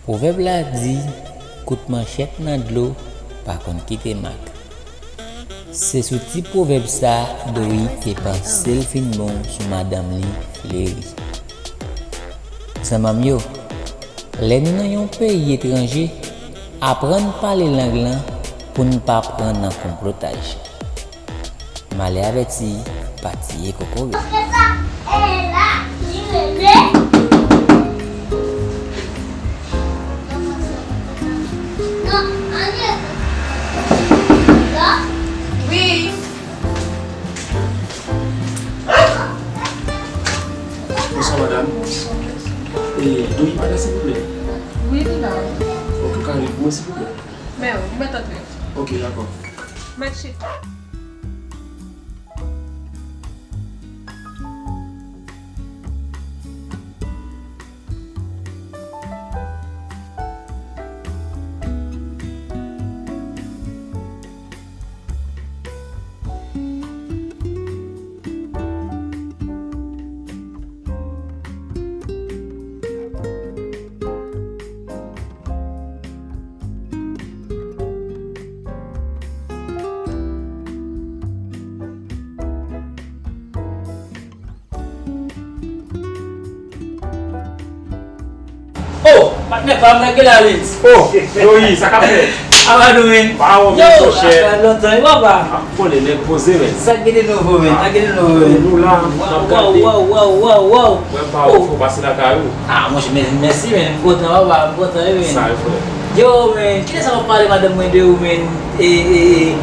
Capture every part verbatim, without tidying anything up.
Pwovèb la di, kout manchèt nan dlo pa konn kite mak. Se sou ti pwovèb sa Doyi te panse l fin bon sou madanm li, Fleri. Zanmanm yo, lè nou nan yon peyi etranje, aprann pale lang lan pou n pa pran nan konplotaj. Malè avèti pa tiye kokobe. Wi. Bonswa, madanm. E, Doyi pa la, silvouplè? Wi, li la. Ok, ou ka rele pou mwen, silvouplè? Men wi, m mèt antre. Ok, dakò. Mèt chita. Oh, patnè pa m, lage la, Lens. Oh, Doyi, sa k ap fèt? How are you doing? Ba, ou menm, monchè. Yo, sa fè lontan wi, papa. Ah, konnen nèg poze, men. Sa k gen de nouvo, men? Sa k gen de nouvo, men? Nou la, n ap gade. Wow, wow, wow, wow, wow. Mwen pa ou, fò pase lakay ou. Ah, monchè, men, mèsi, men. M kontan, papa, m kontan wi, men. Sa yo, frè. Yo, men, kilè sa w ap pale madanm mwen de ou, men? E, e, e,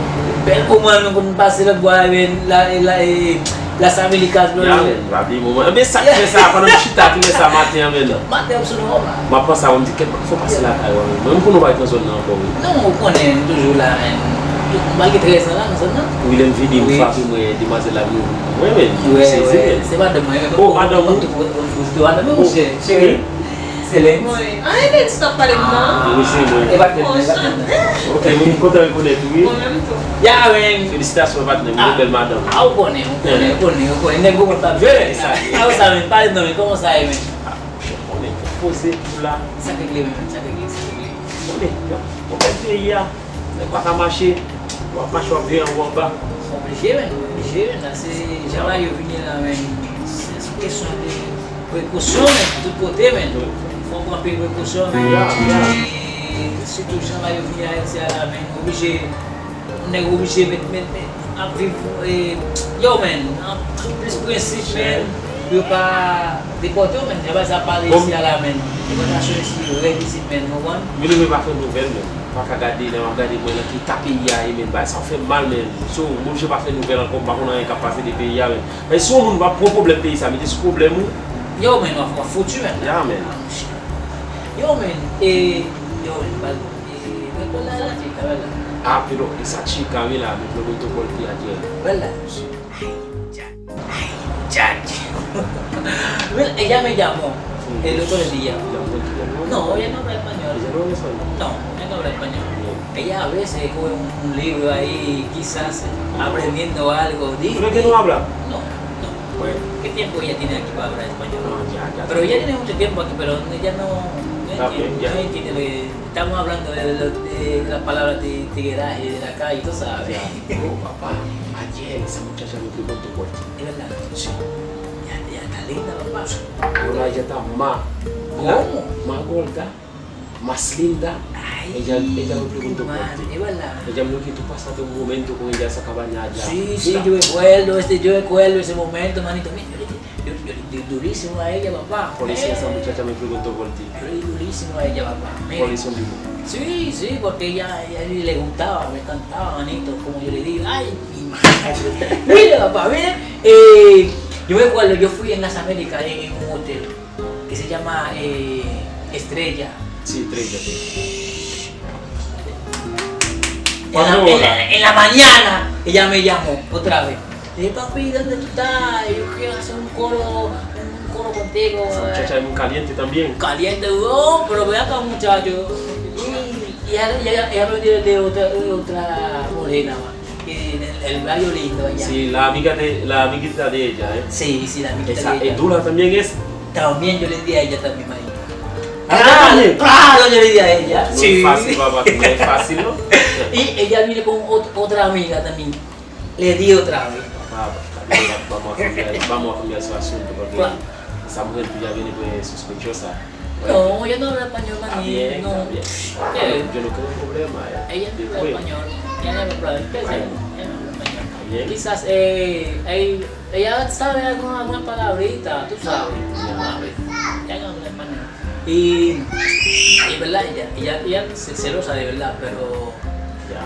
bèl moman nou konn pase lòt bò a, men, la, e, la, e, Las Américas, bro. Ya, men, pa bliye moman. Ebyen, sa k fè sa, pandan m chita, kilè sa maten an, men? Maten an, m sou nou, papa. M ap panse a ou, m di, kèt, fò pase lakay ou, men. Mwen, m konnen ou pa ret nan zòn nan ankò, wi. Non, ou konnen, m toujou la, men. M pral gen trèz an la, nan zòn nan. Wi, lè m vini, m frape mwen, demwazèl la, m, mwen, men, m sezi, men. Se madanm mwen, men. Oh, madanm ou? Madanm mwen, monchè, cheri. Se Lens. Wi. Ah, e Lens t ap pale m nan. Ah, wi, se mwen. E pa tèt mwen, e pa tèt mwen. Ok, mwen kontan rekonèt ou, wi. Mwen menm tou. Ya, men. Felisitasyon, patnè, mwen gen bèl madanm. Ah, ou konnen, ou konnen, ou konnen, ou konnen. Nèg ou konn pa vre. E sa ye. Ah, ou sa, men, pale m nan, men, kòman sa ye, men? Ah, monchè, konnen, poze pou la. Sa k regle, men, sa k regle, sa k regle. Konnen, yon, yon bèl peyi a. Nèg pa ka mache, w ap mache, w ap veye anwo anba. Oblije, men, oblije, men, la, se jan bagay yo vini la, men, se sou kesyon de prekosyon, men, tout kote, men. Fò w pran anpil prekosyon, men. E sitou jan bagay yo vini Ayiti a la, men, oblije, nèg oblije met, met, met, ap viv, e, yo, men, an, an plis prensip, men, pou yo pa depòte w, men. Jan bagay sa pale isi a la, men. Depòtasyon isi rèd isit, men, ou konprann? Mwen menm pa fè nouvèl, men. M pa ka gade, lè m ap gade mwen nan ki eta peyi a ye, men. Bagay sa fè m mal, men. So, m oblije pa fè nouvèl ankò, m pa konn anyen k ap pase de peyi a, men. Men si yon moun pa pran pwoblèm peyi sa, mete sou pwoblèm ou. Yo, men, w ap, w ap fouti, men. Ya, men. Yo, men, e, yo, men, bal, e, men, kòl la, la, tchika, la. Ah, pero, e sa tchika, wi, la, men, lo gonto kòl ki atye. Wè la. Ay, djad. Ay, djad. Ella me llamó el otro día. No, ella no habla español. Ella no habla español. No, ella no habla español. Ella a veces coge un, un libro ahí, quizás aprendiendo algo. Di- ¿Tú no entiendes hablar? No, no. Bueno. ¿Qué tiempo ella tiene aquí para hablar español? No, ya, ya. Pero ella tiene mucho tiempo aquí, pero ella no, no entiende, no entiende lo que estamos hablando de, de, de las palabras de tigueraje de la calle, tú sabes. Ya. Oh, papá, ayer esa muchacha me preguntó por ti. Es verdad. Sí. Ya, ya está linda, papá. Ahora ella está más, ¿cómo? Más gorda, más linda. Ay, ella, ella me preguntó por ti. Es verdad. Ella me dijo que tú pasaste un momento con ella, esa cabaña allá. Sí, sí, yo recuerdo, este, yo recuerdo ese momento, manito. Mira, yo, yo, yo, yo durísimo a ella, papá. Por eso esa muchacha me preguntó por ti. Yo le di durísimo a ella, papá. Mira. Por eso mismo. Sí, sí, porque ella, ella le gustaba, me encantaba, manito, como yo le digo. Ay, mi madre. Mira, papá, mira. Eh, yo me acuerdo, yo fui en las Américas, en, en un hotel que se llama, eh, Estrella. Sí, Estrella, sí. En la, en la, en la mañana, ella me llamó otra vez. Eh, papi, ¿dónde tú estás? Yo quiero hacer un coro, un coro contigo. Esa muchacha es muy caliente también. Caliente, weón, pero ve acá, muchacho. Y, y ella, ella, ella me dio de otra, de otra morena, man. Que el, el barrio lindo allá. Sí, la amiguita de, la amiguita de ella, ¿eh? Sí, sí, la amiguita de ella. Esa es dura también, es. También yo le di a ella también, man. Ah, Claro, yo le dije a ella. Sí. No es fácil, papá, que no es fácil, ¿no? Y ella viene con ot- otra amiga también. Le di otra vez. Papá, papá, vamos a cambiar, vamos a cambiar su asunto porque esa mujer tuya viene pues sospechosa. No, ella no habla español, maní. Está bien, no. Está bien. Yo no creo en problema. Ella no habla español. Ella no habla español. Ella no habla español. Está bien. Quizás eh, ella sabe alguna, alguna palabrita, tú sabes. Tú sabes. Ella no habla español. Y es verdad, ella, ella, ella se celosa de verdad, pero ya.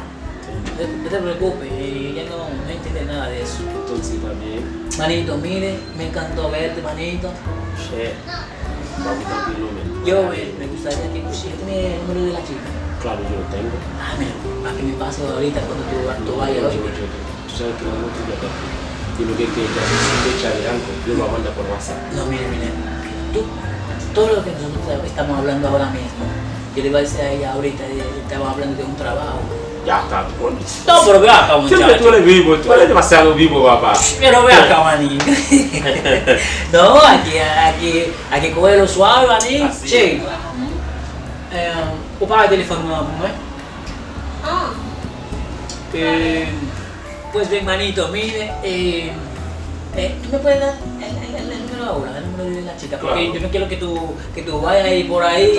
No te, no te preocupes, ella no, no entiende nada de eso. Entonces, está bien. Manito, mire, me encantó verte, manito. Shit. Vamos tranquilo, men. Yo, me, me gustaría que si usted tiene el número de la chica. Claro, yo lo tengo. Ah, mira, para que me pase ahorita cuando tú, tú vayas, oye. Tú sabes que no me gusta. Yo lo que quiero es que te eche adelante, yo lo mando por WhatsApp. No, mire, mire. Tú, todo lo que nosotros estamos hablando ahora mismo, yo le iba a decir a ella ahorita, eh, estamos hablando de un trabajo. Ya está, tú pones. No, pero ve acá, muchacho. Siempre tú eres vivo, tú eres demasiado vivo, papá. Pero ve acá, maní. No, hay que, hay que, hay que cogerlo suave, maní. Así. Che. Eh, ou pa wè telefòn mwen an pou mwen? Ah. Eh, pues bien, manito, mire, eh, eh, ¿tú me puedes dar el, el, el, el número ahora, el número de la chica? Porque yo no quiero que tú, que tú vayas ahí por ahí,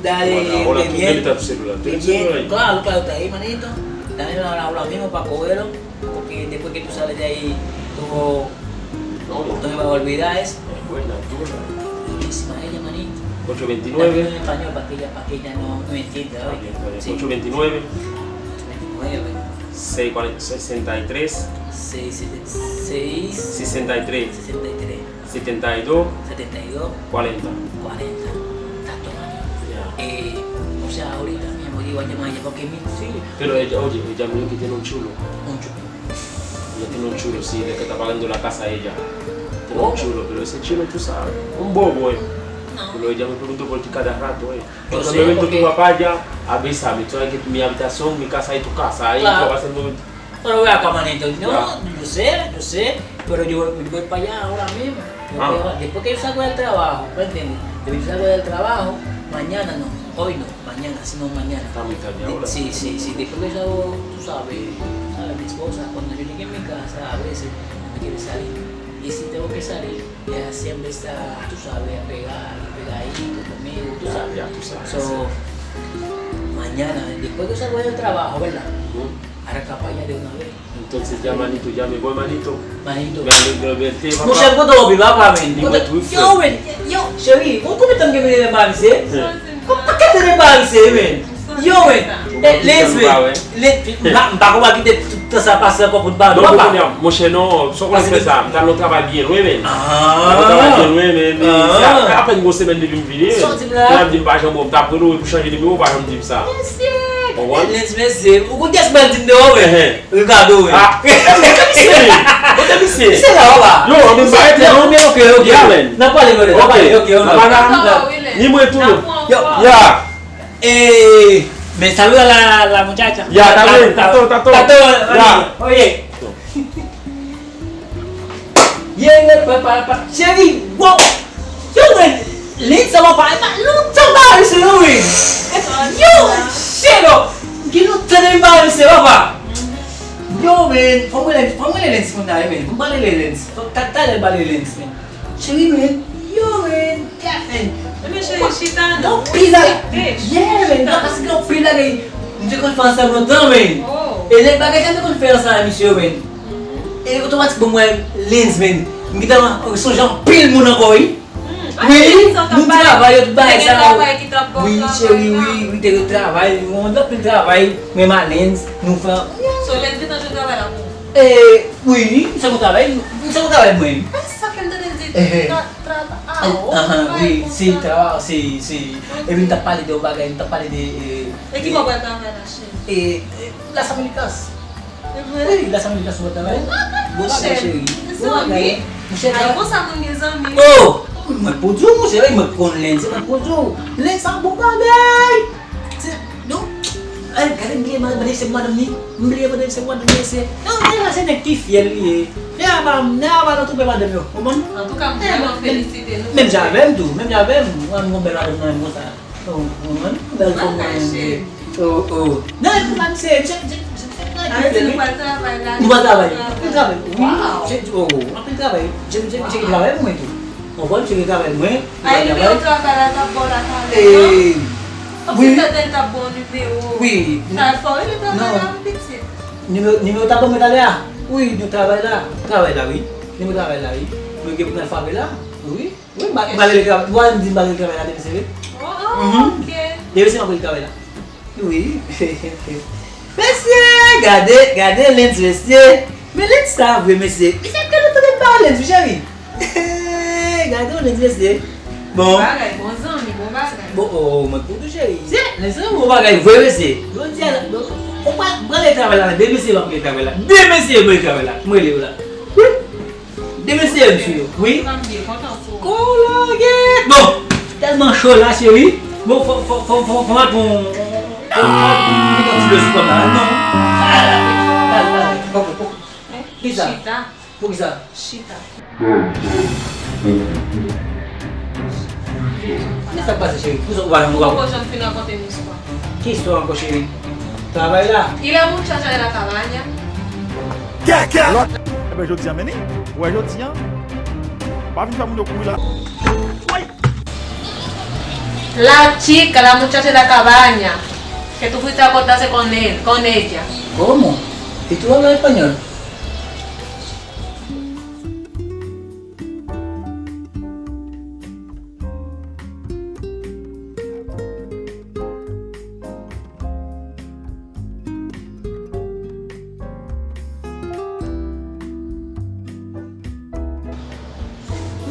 dale, bebiendo, claro, claro, está ahí, manito. Dame ahora, ahora mismo para cogerlo, porque después que tú sales de ahí, tú, tú me vas a olvidar eso. Es buena, dura. Durísima ella, manito. Ocho veintinueve. También en español, para que ella, para que ella no, no entienda, oye. Está bien, está bien. Sí. Ocho veintinueve. Ocho veintinueve. Seis cuarenta, sesenta y tres. Seis, sesenta y tres. Sesenta y tres. Setenta y dos. Setenta y dos. Cuarenta. Cuarenta. Exacto, manito. Ya. Eh, o sea, ahorita mismo digo a llamar a ella porque mi... Sí, pero ella, oye, ella me dijo que tiene un chulo. Un chulo. Ella tiene un chulo, sí, de que está pagando la casa ella. Tiene un chulo, pero ese chulo, tú sabes, un bobo, eh. No. Pero ella me preguntó por ti cada rato, eh. Yo sé, porque tú vas para allá, a veces, tú sabes que mi habitación, mi casa es tu casa, ahí tú vas a hacer un momento. Pero ve acá, manito, no, yo sé, yo sé, pero yo, yo voy para allá ahora mismo. Yo voy ahora, después que yo salgo del trabajo, ¿me entiendes? Después que yo salgo del trabajo, mañana no, hoy no, mañana, sino mañana. Está muy tarde ahora. Sí, sí, sí, después que yo salgo, tú sabes, tú sabes, mi esposa, cuando yo llegue a mi casa, a veces no me quiere salir. Y si tengo que salir, ella siempre está, tú sabes, pegada, pegadito conmigo, tú sabes. Ya, ya, tú sabes. So, mañana, después que yo salgo del trabajo, ¿verdad? Ujú. Arranca para allá de una vez. Entonces ya, manito, ya me voy, manito. Manito. Me alegro verte, papá. Monchè, m kontan wè w, papa, men. Yo, men, yo, cheri, ou konbyen tan m gen vin leve m pa vise? Konbyen tan m pa vise, men? Yo, men. Eh, Lens, men. Lens, m pa, m pa konn pa kite tout tan sa pase ankò pou n pa wè, papa. Monchè, non, sa w konnen fè sa. M t al nan travay byen lwen, men. Ah. M t al nan travay byen lwen, men, men se apre, apèn gon semèn depi m vini. Sa w di m la? Lè m di m pa janm wè w, m t ap rele w pou chanje nimewo, w pa janm di m sa. Mesye. Konprann? Lens, mesye. Ou konn kiyès mwen di m deyò, men? Ricardo, wi. Ah, kote misye? Kote misye? Misye la, papa. Yo, ann pa rete, non? Ok, ok. Ya, men. N a pale, brother. N a pale, ok, ok. Ni mwen tou, non. Yo, ya. Eh, men saluda a la, la muchacha. Ya, está bien, tato, tato. Tato, ya. Oye. Ye, ye, pa, pa, pa, cheri, wow! Yo, men, Lens sa papa, e pa lontan m pa wè misye, non, men. Yo, chelo, gen lontan depi m pa wè misye, papa. Yo, men, fò m rele, fò m rele Lens kounya, men. Fò m pale de Lens. Fò ta, talè m pale Lens, men. Cheri, men, yo, men, gad, men. Ebyen, cheri, chita, non. Gen anpil bagay. Yeah, men, non, paske gen anpil bagay. M te konn fè ansanm lontan, men. Oh. E lè bagay sa m te konn fè ansanm ak misye yo, men. E otomatikman m wè Lens, men. M gentan sonje anpil moun ankò, wi. Hmm, wi, moun travay yo, tout bagay sa yo. Wi, cheri, wi, wi, te gen travay, yon anpil travay, menm a Lens, nou fè. So, Lens gentan jwenn travay la pou ou? E, wi, m se konn travay, m se konn travay mwen. E sa fè m tande l di tra-, traba, ah, oh my God, wi, se traba, se, se, epi m t ap pale de yon bagay, m t ap pale de, e, e ki bò w pral travay la, cheri? E, e, Las Américas. Se vre? Wi, Las Américas mwen travay. Bon bagay, cheri. Bon bagay. Monchè, ay, konsa moun gen zanmi. Oh! Mwen pou di w, monchè, mwen konn Lens, mwen pou di w. Lens sa bon bagay. Se, non. Ay, gade, m bliye madanm, se madanm li. M bliye madanm, se madanm li, se. Non, nèg la se nèg ki fyèl li ye. Nèg la pa, nèg la pa nan twoupe madanm yo. Konprann? Antouka, m vrèman felisite nou. Menm jan avè m tou, menm jan avè m. Mwen, m gon bèl madanm nan menm konsa. Oh, oh, bèl fanm mwen. Oh, oh. Non, e pou sa misye, James, James, James, James, James, James, James, nou pral travay la. Nou pral travay. Anpil travay. Wi, James, oh, oh, anpil travay. James, James, James travay pou mwen tou. Konprann, James travay mwen. Ay, nimewo travay la t ap ba w la talè, non? Kòmsi tèt li t ap ba w nimewo. Wi. Sa fò, wi, li travay la, pitit. Nimewo, nimewo t ap ba mwen talè a? Wi, nou travay la. Travay la, wi. Nimewo travay la, wi. Mwen gen pou n al frape la. Wi. Wi, m pa, m pa rele travay. Ou pa di m pa rele travay la demen se vre? Oh, oh, ok. Demen se m ap rele travay la. Wi. Mesye, gade, gade lens, mesye. Men lens sa vre, mesye. Mesye, gade, tande m ba lens, cheri. Gade yon lens, mesye. Bon. Bon bagay, bon zanmi, bon bagay. Bon, oh, mwen pou tou, cheri. Se, lens se yon bon bagay vre, mesye. Jodi a, bon, ou pa, m rele travay la, demen se m ap rele travay la. Demen se m rele travay la. M rele yo la. Wi. Demen se m sou yo. Wi. Kologèt! Bon, tèlman cho la, cheri. Bon, fò, fò, fò, fò, fò m al pran yon, fò m al pran yon ti dlo sou kò m la. Non. Al, al, al, al. Poko, poko. Kisa? Chita. Poukisa? Chita. Men sa k pase, cheri? Poukisa ou pa janm, ou pa... Ou poko janm fin rakonte m istwa. Ki istwa ankò, cheri? Travay la. Y a muchacha de la cabaña. Kèkè! Ebyen, jodi a, men ni. Ou wè jodi a? Pa vin fè moun yo kouri la. Woy! La chica, la muchacha de la cabaña. Que tú fuiste a acostarse con él, con ella. ¿Cómo? ¿Y tú hablas español?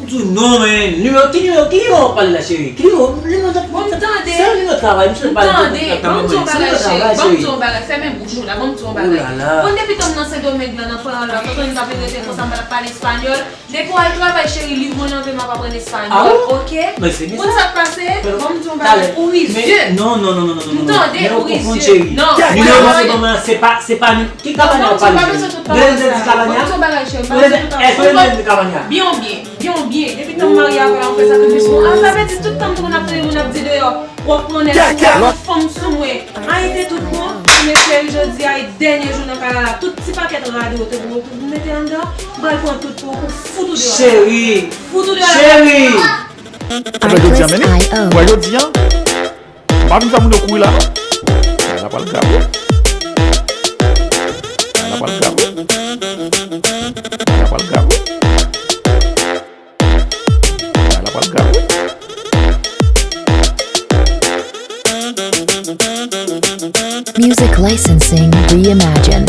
M di w non, men. Nimewo, ki nimewo, ki nimewo w ap pale la, cheri? Ki nimewo? Nimewo t ap... Bon, m tande. Se yon nimewo travay, misye pale de... M tande. Bon, m di w yon bagay, cheri. Bon, m di w yon bagay. Fèmen bouch ou la. Bon, m di w yon bagay. Oh la la. Bon, depi tan m nan Sendomeng lan, nan Panyòl la, tonton m ap rete konsa, m pa t ap pale espanyòl. Depi w al travay, cheri, liv mwen nan men m, m ap aprann espanyòl, oke? Ou konn sa k pase? Bon, m di w yon bagay, ou rizye. Non, non, non, non, non, non, non. M tande, ou rizye. Non. Nimewo w ap ban mwen an, se pa, se pa ni, ki kabanya w ap pale, cheri? Bon, m di w yon bagay, cheri, m pa bezwen tout ap pale sa. Byen, byen, byen, byen. Depi tan m marye avè w, m fè sakrifis pou ou. A, sa vle di tout tan m te konn ap tande moun ap di deyò. W ap konnen si w ap pran fanm sou mwen. Ay, te tout bon. Men cheri, jodi a e dènye jou nan kay la. Tout ti pakèt rad ou te pou ou mete anndan, m pral pran tout pou ou, pou fout ou deyò la. Cheri. Fout ou deyò la. Cheri. Apre jodi a, men ni. Wè jodi a. Pa vin fè moun yo kouri la, non. Bagay la pral grav, wi. Bagay la pral grav, wi. Bagay la pral grav, wi. Bagay la pral grav, wi. Music licensing reimagined.